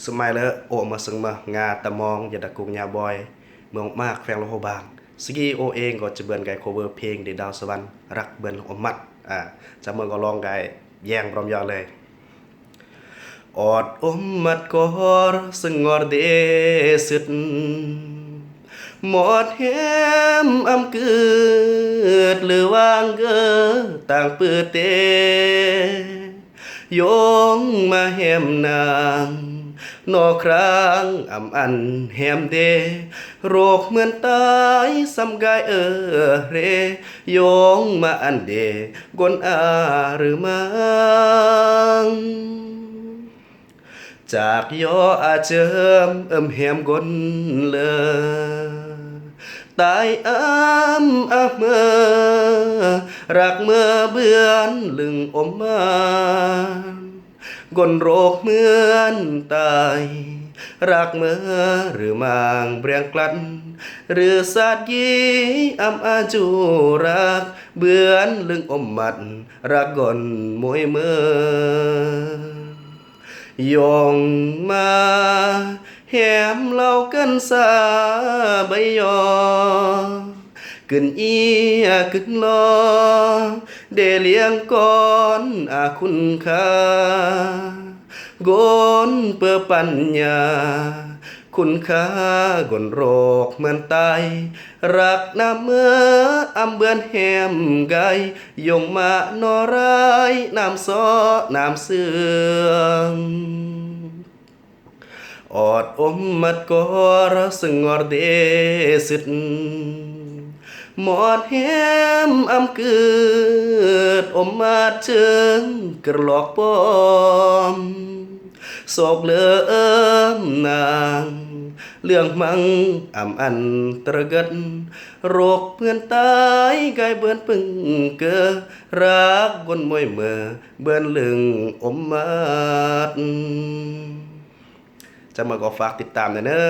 ສະໄໝເລີ ໂອມາເຊິ່ງມາ ງາຕະມອງ ຢາດະກຸງຍາບອຍ ເມືອງໝາກ ແຂວງຫຼວງພະບາງ. ສະກີໂອເອງກໍຈະເບືອນໄກໂຄເວີເພງ ເດດາວສະຫວັນ ຮັກເບືອນອົມມັດ. ອາ ຈະເມືອງກໍລອງໄກແຍງພ້ອມຢາເລີຍ. ອອດອົມມັດກອດ ສະຫງອດເດຊຶດ ໝອດແຮມອຳກຶດ ຫຼືວ່າງເກີດຕ່າງປືເຕ ຢົງມາແຮມນາງ ນອກຄຣາງອຳອັນແຮມເດ ໂລກເໝືອນຕາຍ ສຳກາຍເອີເຣ ຢົງມາອັນເດ ກົນອາຫຼືມັງ ຈາກຍໍອາເຈີມ ເອີມແຮມກົນເລີ ຕາຍອຳອາເມີ ລັກເມີເບືອນລຶງອົມມາ ກົນໂລກເໝືອນຕາຍ ລັກເມີຫຼືມາງແບງກລັດ ຫຼືສາດກີອຳອາຈູລັກ ເບືອນລຶງອົມມັດ ລັກກ່ອນໂມຍເມີ ຢົງມາແຮມເຫຼົ້າກັນຊາໃບຢໍ ກຶນເອຍກຶນລໍ ເດລຽງກ່ອນອາຄຸນຄ່າ ກົນເປີປັນຍາ ຄຸນຄ່າກົນໂລກເໝືອນຕາຍ ລັກນຳເມີອຳເບືອນແຮມໄກ ຢົງມາໜໍລາຍ ນຳຊໍນຳເຊື່ອງ ອອດອົມມັດກອດ ສະຫງອດເດຊຶດ ໝອດແຮມອຳກຶດ ອົມມັດເຈີງກະຫຼອກປອມ ໂສກເລີມນາງ ເລື່ອງມັງອຳອັນຕະກຶດ ໂລກເໝືອນຕາຍ ກາຍເບືອນປຶງເກີ ລັກກົນໂມຍເມີ ເບືອນລຶງອົມມັດ. ຈະມາກໍຝາກຕິດຕາມແດ່ເນີ.